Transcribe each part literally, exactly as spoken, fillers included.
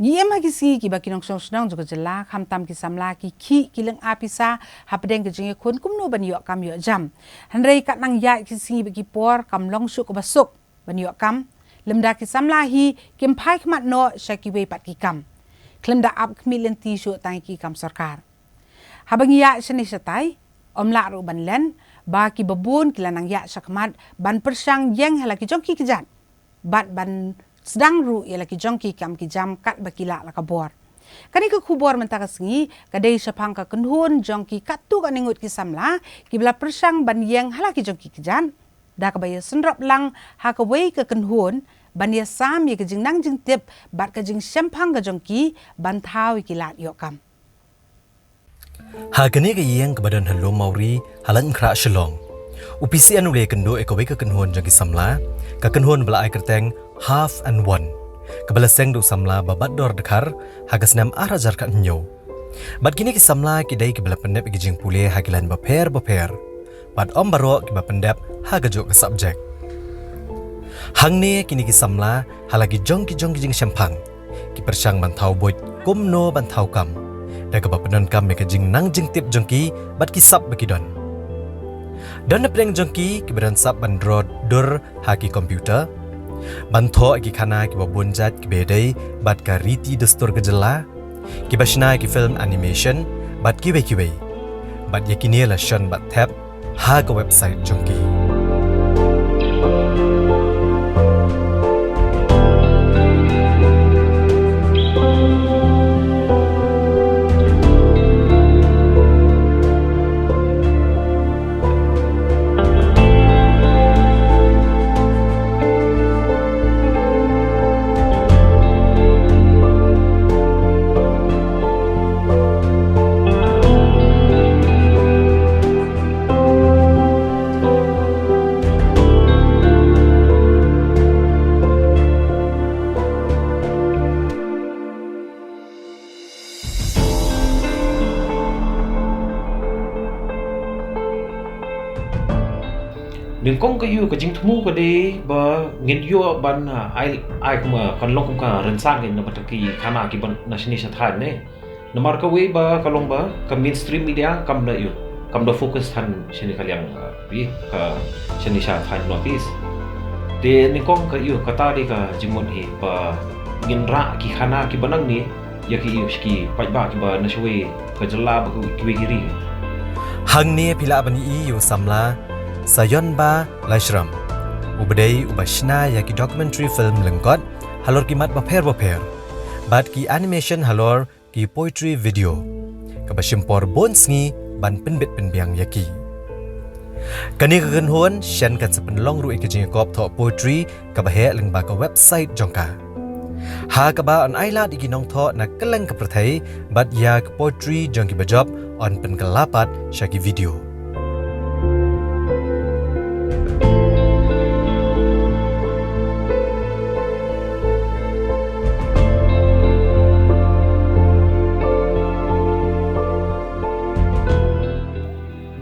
Ngi im ha ki sngi kiba ki nongshong shnong jong ka jylla, khamtam ki samla ki khih ki lynga pisa hapdeng ka jingïakhun kumno ban ïoh kam ïoh jam. Hynrei kat nang ïaid ki sngi bad ki por kam long shuh kaba suk ban ïoh kam, lymda ki samla hi kim phai khmat noh sha kiwei pat ki kam, khlem da ap khmih lynti shuh tang ïa ki kam sorkar. Haba ngi ïaid shane shatai, ym lah ruh ban len ba kiba bun ki la nang ïaid shakhmat ban pyrshang ïeng ha la ki jong ki kjat bad ban sdang ruh ïa la ki jong ki kam ki jam katba ki lah la ka bor. Kane ka khubor mynta ka sngi ka dei shaphang ka kynhun jong ki katto katne ngut ki samla kiba la pyrshang ban ïeng ha la ki jong ki kjat, da kaba ïasynrop lang ha kawei ka kynhun ban ïasam ïa ka jingnang jingtip bad ka jingshemphang ka jong ki ban thaw ïa ki lad ïoh kam. Ha kane ka ïing kaba don ha Lum Mawri, ha Laitumkhrah, Shillong, u P C N u la ïakynduh ïa kawei ka kynhun jong ki samla, ka kynhun ba la ai kyrteng Half and One, kaba la seng da u samla Babador Dkhar ha ka snem ar hajar khathynñiew. Bad kine ki samla ki dei kiba la pyndep ïa ki jingpule ha ki lain bapher bapher, bad ym baroh kiba pyndep ha kajuh ka subject. Hangne kine ki samla ha la ki jong ki jong ki jingshemphang ki pyrshang ban thaw buit kumno ban thaw kam, da kaba pyndonkam ïa ka jingnang jingtip jong ki bad ki sap ba ki don. Don napdeng jong ki kiba don sap ban draw dur ha ki computer, ban thoh ïa ki khana kiba bun jait kiba ïadei bad ka riti dustur ka jylla, kiba shna ïa ki film animation bad kiwei kiwei. Bad ïa kine la shon bad thep ha ka website jong ki. Nyngkong ka ïu ka jingthmu ka dei ba ngin ïoh ban, ah, ai, ai kum, ah, kan long kum ka rynsan kein na bynta ki khana kiba na shane sha thaiñ ne. Namar kawei ba ka long ba ka mainstream media kam da ïoh, kam da focus than shane ka liang, ah, ïa ka shane sha thaiñ North East. Te nyngkong ka ïu kata dei ka jingmut hi ba ngin rah ki khana kiba nangne ïa ki ïu ki paidbah kiba na shawei ka jylla bad kiwei ki ri. Hangne phi lah ban ïohi ïa u samla Sayonba Laishram, uba dei uba shna ïa ki documentary film lyngkot halor ki mat bapher bapher, bad ki animation halor ki poetry video, kaba shim por bun sngi ban pynbit pynbiang ïa ki. Kane ka kynhun shen kan sa pynlong ruh ïa ka jingïakop thoh poetry kaba heh lyngba ka website jong ka, ha kaba yn ailad ïa ki nongthoh na kylleng ka pyrthei, bad ïa ka poetry jong kiba jop yn pynkylla pat sha ki video.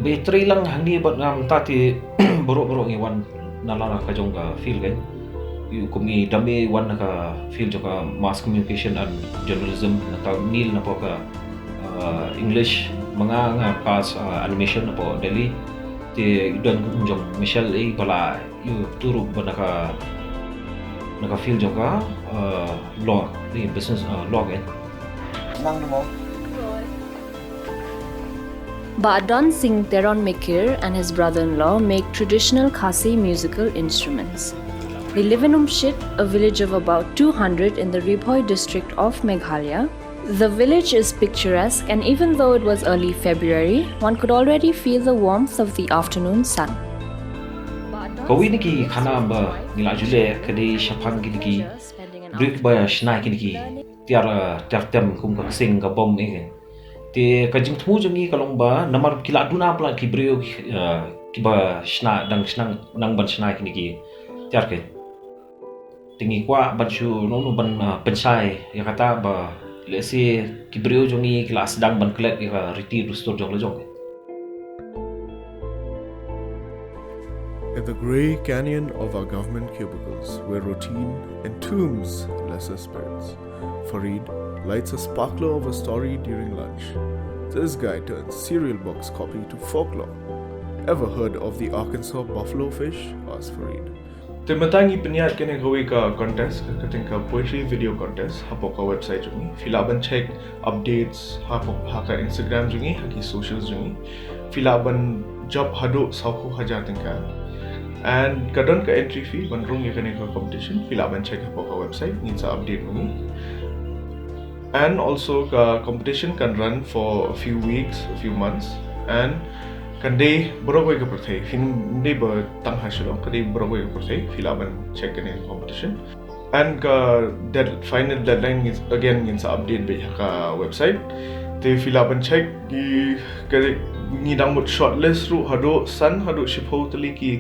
Ba trei lang hangne bad nga mynta te baroh baroh ngi wan na la ka jong ka field kan. Ïu kum i Dame wan na ka field jong ka mass communication and journalism, na ka Neil na ka, uh, English, ma nga nga pass, uh, animation na ka Delhi. Te i don jong Michelle i ba la ïu turu ba na ka, na ka field jong ka, uh, law, ni business, uh, law kan. Nang mo. Ba Adon Singh Teron Mekir and his brother-in-law make traditional Khasi musical instruments. They live in Umshit, a village of about two hundred in the Ri Bhoi district of Meghalaya. The village is picturesque, and even though it was early February, one could already feel the warmth of the afternoon sun. Kawei na ki khana ba ngi la ju leh ka dei shaphang kine ki briew ba shna kine ki tiar, tiar tem kum ka ksing ka bom eh. Te ka jingthmu jong ngi ka long ba namar ki la duna palat ki briew, eh, kiba shna dang shna nang ban shna kine ki tiar ke. Te ngi kwah ban shu nongno ban, ah, pynshai ïa kata ba lehse ki briew jong ngi ki la sdang ban klet ïa ka riti dustur jong la jong. The grey canyon of our government cubicles, where routine entombs lesser spirits. Farid lights a sparkler of a story during lunch. This guy turns cereal box copy to folklore. Ever heard of the Arkansas buffalo fish? Asks Farid. Te mynta ngi pynïaid kane kawei ka contest, ka kyrteng ka poetry video contest, hapoh ka website jong ngi. Phi lah ban check updates hapoh, ha ka Instagram jong ngi, ha ki socials jong ngi. Phi lah ban jop haduh sawphew hajar tyngka. And ka don ka entry fee ban rung ïa kane ka competition, phi lah ban check hapoh ka website, ngin sa update ma ngi. And also ka competition kan run for a few weeks, a few months, and kan dei baroh kawei ka pyrthei, phin dei ba tang ha Shillong, ka dei baroh kawei ka pyrthei, phi lah ban check kane ka competition. And ka dead, final deadline ngin, again ngin sa update beit ha ka website. Te phi lah ban check ki, ka, ngi dang mut shortlist ruh haduh san haduh shiphew tylli ki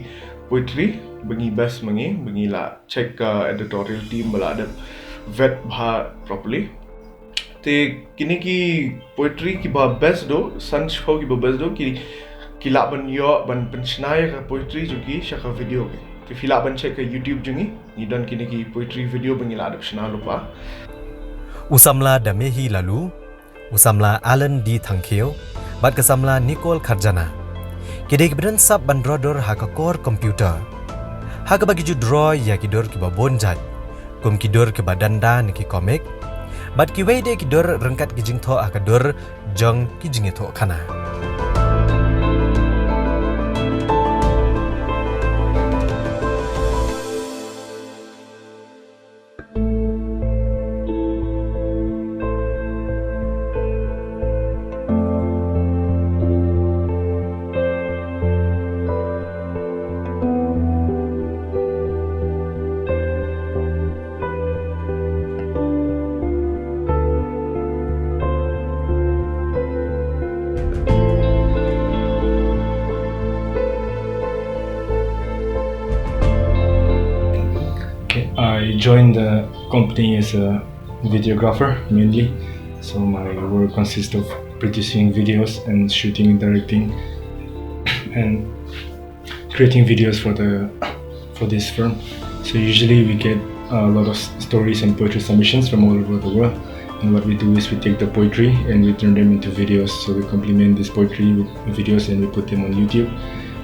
poetry ba ngi best ma ngi, ba ngi lah check ka editorial team ba la dep vet bha properly. Te kine ki poetry kiba best doh, san shiphew kiba best doh, ki, ki lah ban ïoh ban pynshna ïa ka poetry jong ki sha ka video ki. Te phi lah ban check ka YouTube jong ngi, ngi don kine ki poetry video ba ngi la dep shna lypa. U samla Damehi Lalu, u samla Alan D Thangkhiew, bad ka samla Nicole Kharjana. Ki dei kiba don sap ban draw dur ha ka core computer, ha kaba ki ju draw ïa ki dur kiba bun jait, kum ki dur kiba danda ne ki comic, bad kiwei de ki dur ryngkat ki jingthoh ha ka dur jong ki jingïathoh khana. Okay, I joined the company as a videographer mainly. So my work consists of producing videos and shooting and directing and creating videos for the, for this firm. So usually we get a lot of s-, stories and poetry submissions from all over the world. And what we do is we take the poetry and we turn them into videos. So we complement this poetry with videos and we put them on YouTube.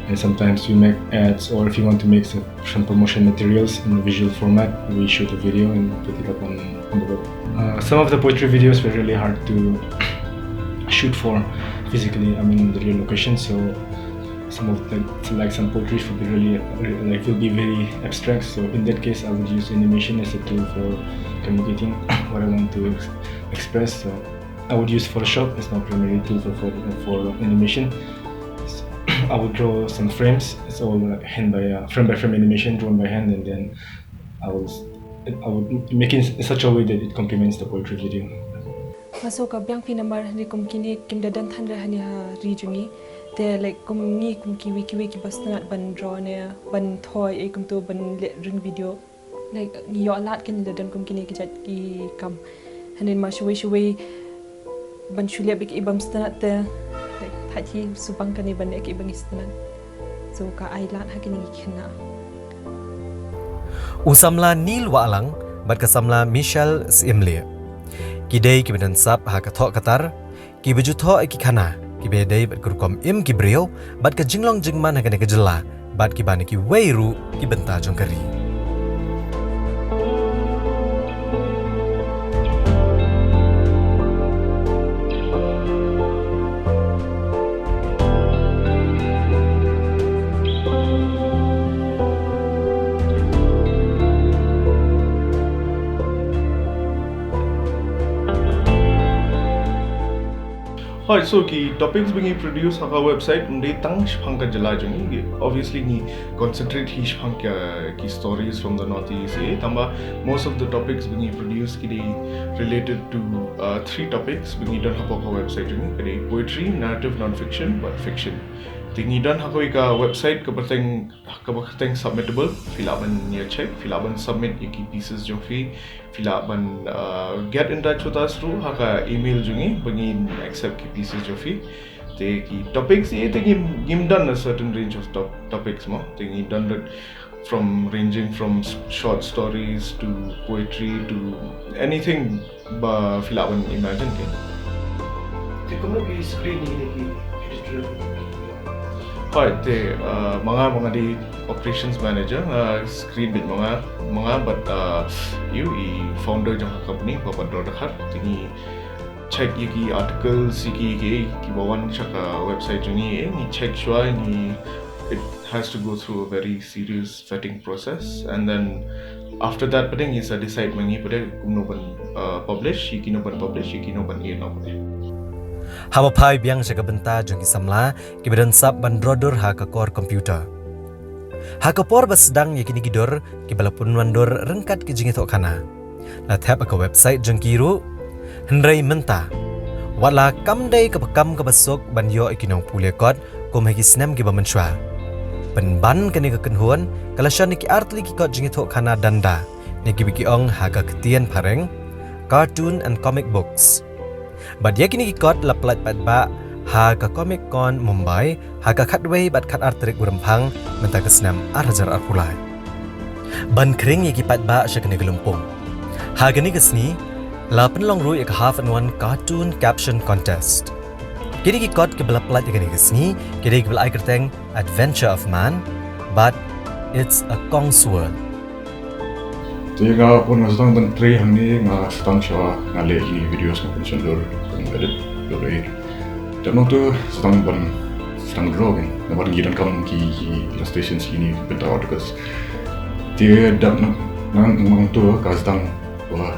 And sometimes we make ads, or if you want to make some, some promotion materials in a visual format, we shoot a video and put it up on, on the web. Uh, some of the poetry videos were really hard to shoot for physically, I mean, the real location. So some of the, so, like, some poetry would be really, really, like, will be very abstract. So in that case, I would use animation as a tool for communicating what I want to ex-, express. So I would use Photoshop as my primary tool for, for, for animation. I would draw some frames. It's all, uh, hand by, uh, frame by frame animation drawn by hand, and then I would, I would make it in such a way that it complements the poetry video. Nga sngew ka biang phi namar hynrei kum kine kim da don than re hangne ha ri jong ngi. Te, like, kum ngi kum kiwei kiwei kiba sngewtynnat ban draw ne ban thoh ei kumto ban leh ring video, like, ngi ïoh lad kein lada don kum kine ki jait ki kam. Hynrei ma shuwei shuwei ban shu leh beit ki bym sngewtynnat te, like, thait hi shu bang kane ban leh ki ba ngi sngewtynnat. So ka ai lad ha kine ki khynnah. U samla Neil Wahlang bad ka samla Michelle Syiemlieh, ki dei kiba don sap ha ka thoh ka tar, kiba ju thoh ïa ki khana kiba dei bad ka rukom im ki briew bad ka jinglong jingman ha kane ka jylla bad kiba na kiwei ruh ki bynta jong ka ri. Hooid, so ki topics ba ngi produce ha ka website ym dei tang shaphang ka jylla jong ngi. Obviously ngi concentrate hi shaphang ki, ki stories from the Northeast, eh. Tangba most of the topics ba ngi produce ki dei related to, uh, three topics ba ngi don hapoh ka website jong ngi. Ka dei poetry, narrative non-fiction bad fiction. Te ngi don ha kawei ka website kaba kyrteng, kaba kyrteng Submittable. Phi lah ban ïa check, phi lah ban submit ïa ki pieces jong phi. Phi lah ban, uh, get in touch with us ruh ha ka email jong ngi ba ngin accept ki pieces jong phi. Te ki topics ïa te ngim, ngim don a certain range of top, topics mo. Te ngi don lut from, ranging from s- short stories to poetry to anything ba phi lah ban imagine ke. Te kumno phi screen ïa kine ki editorial? Hooid, te uh, ma nga, ma nga dei operations manager, uh, screen beit ma nga, ma nga, but uh, ïa i founder jong ka company, Papa Dor Dkhar, te ngi check ïa ki articles, ïa ki, ki, kiba wan sha ka website jong ngi, eh, ngi check shuwa, ngi, it has to go through a very serious vetting process, and then after that pat ngi sa decide ma ngi pat kumno ban uh, publish, ïa kino ban publish, ïa kino ban ïehnoh pat. Haba phai biang sha ka bynta jong ki samla kiba don sap ban dro dur ha ka kor computer. Ha ka por ba sdang ïa kine ki dur kiba la pynwandur ryngkat ki jingïathuhkhana, la thep ha ka website jong ki ruh. Hynrei mynta, wat la kam dei kaba kam kaba suk ban ïoh ïa ki nongpule kot kum ha ki snem kiba mynshuwa. Pynban kane ka kynhun ka la shon ïa ki artylli ki kot jingïathuhkhana danda, ne kiba ki ong ha ka ktien phareng, cartoon and comic books. Bad ïa kine ki kot la pyllait paidbah ha ka Comic Con Mumbai ha ka khatwei bad khatar tarik u Rymphang mynta ka snem ar hajar arphew lai. Ban khring ïa ki paidbah sha kane ka lympung, ha kane ka sngi la pynlong ruh ïa ka Half in One Cartoon Caption Contest. Kine ki kot kiba la pyllait ïa kane ka sngi ki dei kiba la ai kyrteng Adventure of Man bad It's a Kong's World. Te nga pun nga sdang ban trei hangne, nga sdang shuwa nga leh kine videos, nga pynshon dur, pyn edit dur eh. Te nangtu sdang ban, sdang draw kan, namar ngi donkam ki, ki illustrations kine bynta articles. Te dap nang, nang, nangtu ka sdang ba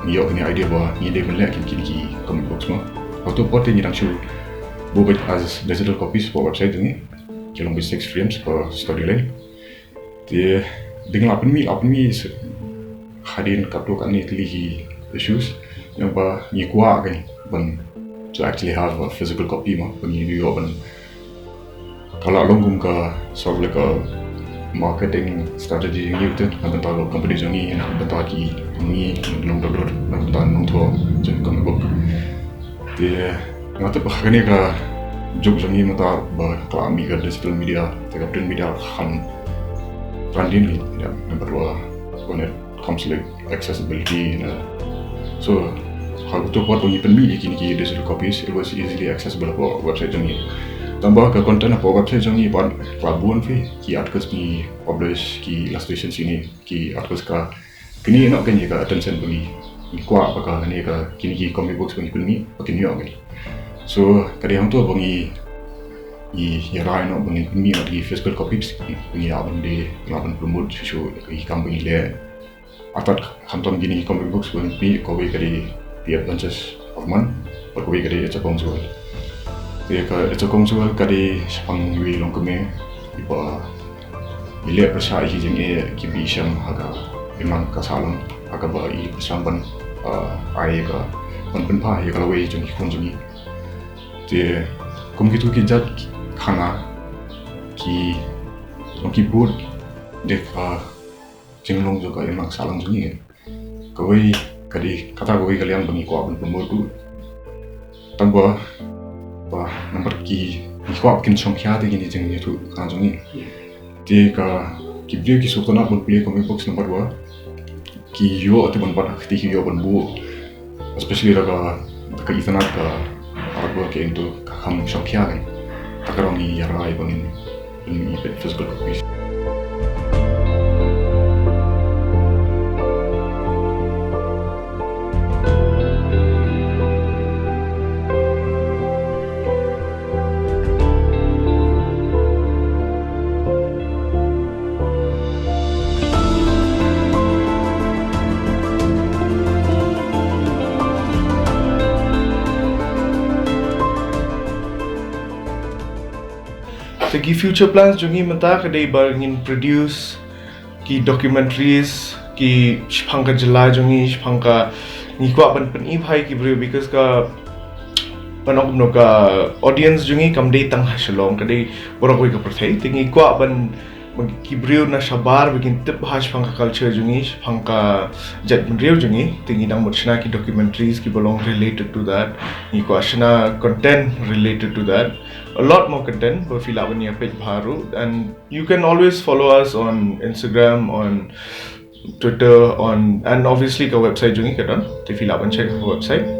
ngi ïoh kine idea ba ngi dei ban leh kine, kine ki comic books mo. Hangtu por te ngi dang shu buh beit as digital copies for website jong ngi. Ki long beit six frames per storyline. Te dang la pynmih, la pynmih hadien katto katne tylli ki issues, ïa ba ngi kwah kan ban to actually have a physical copy mo, ba ngi ïoh ban, ka la long kum ka sort of like a marketing strategy jong ngi te, na bynta ka company jong ngi, na bynta ki, ngi nongdor, na bynta nongthoh jong ka comic book. Te nga tip kane ka juk jong ngi mynta ba ka la mih ka digital media, te ka print media kham ran dien hi, ïa, namar ba when it comes to, like, accessibility, you know. So ha kato ka por ba ngi pynmih ïa kine ki digital copies, it was easily accessible hapoh website jong ngi. Tangba ka content hapoh website jong ngi pat ka la bun, phi, ki articles ba ngi publish, ki illustrations kine, ki articles ka, kine noh kan ïa ka attention ba ngi, ngi kwah ba ka, kane ka, kine ki comic books ba ngi pynmih ba kin ïoh kane. So ka dei hangto ba ngi, ngi ïarai noh ba ngin pynmih noh ki physical copies, ba ngi ïa ban dei, ïa ban promote shuh shuh ïa ki kam ba ngi leh. Artat khamtam kine ki comic books ba ngi pynmih, kawei ka dei The Adventures of Man, bad kawei ka dei It's a Kong's World. Te ka It's a Kong's World ka dei shaphang iwei i longkmie iba i leh pyrshah ïa ki jingeh kiba i shem ha ka imlang ka sahlang, ha kaba i pyrshang ban, ah, ai ka, ban pynphah ïa ka lawei jong ki khun jong i. Te kum kito ki jait khana, ki long ki bud de ka jinglong jong ka imlang sahlang jong i. Kawei ka dei, kata kawei ka liang ba ngi kwah ban promote ruh. Tangba ba namar ki, ngi kwah ba kin shongkhia te kine ki jingïathuhkhana jong ngi. Te ka, ki briew ki sngewtynnat ban pule comic books namar ba ki ïoh te ban bat ha kti, ki ïoh ban buh, especially da ka, da ka itynnat ka artwork, ïa, to ka kham shongkhia kan. Te ka rong ngi ïarai ba ngin, ngin pynmih physical copies. So ki future plans jong ngi mynta ka dei ba ngin produce ki documentaries, ki shaphang ka jylla jong ngi, shaphang ka, ngi kwah ban pyni bha ïa ki briew, because ka, ban ong kumno, ka audience jong ngi kam dei tang ha Shillong, ka dei baroh kawei ka pyrthei. Te ngi kwah ban, ki briew na shabar ba kin tip bha shaphang ka culture jong ngi, shaphang ka jaitbynriew jong ngi, te ngi dang mut shna ki documentaries kiba long related to that. Ngi kwah shna content related to that. A lot more content ba phi lah ban ïa peit bha ruh. And you can always follow us on Instagram, on Twitter, on, and obviously ka website jong ngi ka don. Te phi lah ban check ka website.